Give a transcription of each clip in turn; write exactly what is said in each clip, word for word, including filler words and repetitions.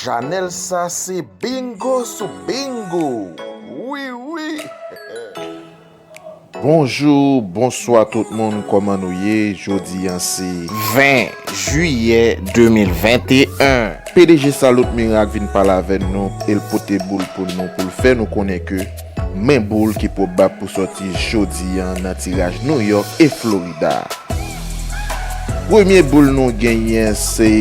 Chanèl sa se bingo sou bingo. Wi, wi. Bonjou, bonswa tout moun, kòman nou ye? Jodi a se ven jiyè de mil venteyen. P D G Salot Mirak vin pale avè nou, e l pote boul pou nou, pou l fè nou konnen ke men boul ki pwobab pou sòti jodi a nan tiraj New York e Florida. Premye boul nou genyen se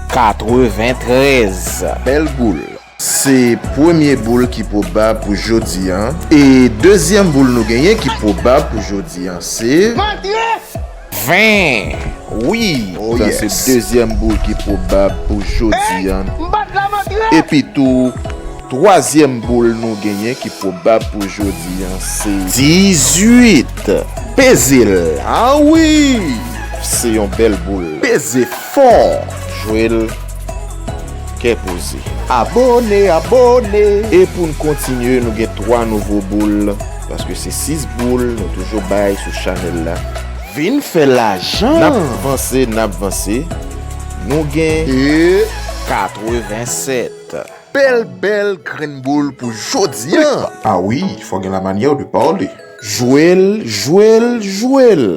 katreventrèz. Bèl boul. Se premye boul ki pwobab pou jodi a. E dezyèm boul nou genyen ki pwobab pou jodi a se ven. Wi, oh, sa se yes. Dezyèm boul ki pwobab pou jodi a. Epi tou, twazyèm boul nou genyen ki pwobab pou jodi a se dizuit. Peze l. Ah wi! Se yon bèl boul. Peze fò. Jwe l kè poze. Abone, abone. E pou n kontinye, nou gen twa nouvo boul, paske se sis boul nou toujou bay sou chanèl la. Vin fè lajan. N ap vanse, n ap vanse. Nou gen e katrevensèt. Bèl, bèl grenn boul pou jodi a. Ah wi, fò gen la manyè de pale. Jwe l, jwe l, jwe l.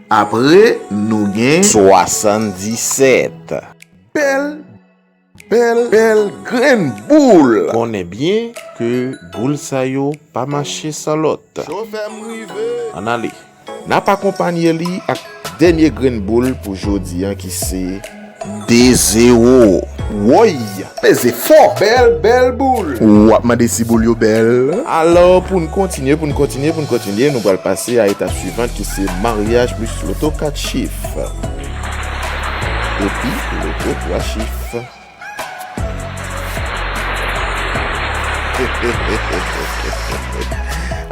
Apre, nou gen swasanndisèt. Bèl, bèl, bèl grenn boul. Konnen byen ke boul sa yo pa mache san lòt. Chofè m rive. Ann ale. N ap akonpanye li ak dènye grenn boul pou jodi a ki se de zewo. Woy! Peze fò! Bèl, bèl boul! W ap mande si boul yo bèl. Alò, pou n kontinye, pou n kontinye, pou n kontinye, nou pral pase a etap swivan ki se maryaj plis loto kat chif. Epi loto twa chif.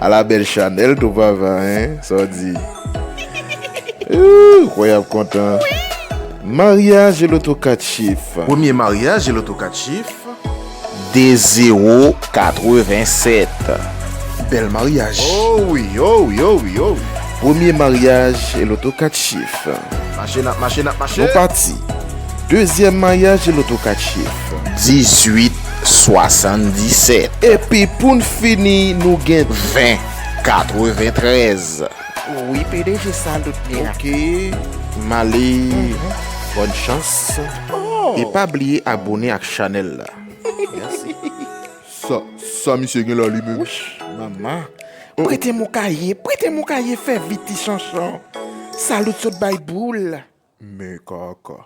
Ala bèl chanèl tou papa, hein? Sa w di? Ooh, kwè y ap kontan. Maryaj e loto kat chif. Premye maryaj e loto kat chif. De zewo katrevensèt. Bèl maryaj. Oh wi, oh wi, oh wi, oh wi. Premye maryaj e loto kat chif. Mache, n ap mache, n ap mache. Nou pati. Dezyèm maryaj e loto kat chif. Dizuit swasanndisèt. Epi pou n fini, nou gen ven katreventrèz. Wi, P D G Salot Mirak. Ok. M ale. Mhm. Bòn chans. Oh. E pa bliye abone ak chanèl la. Mèsi. Sa, sa misye gen la li menm? Wouch, manman. Prete m yon kaye, prete m yon kaye, fè vit ti chanchon. Salot sot bay boul. Men kaka.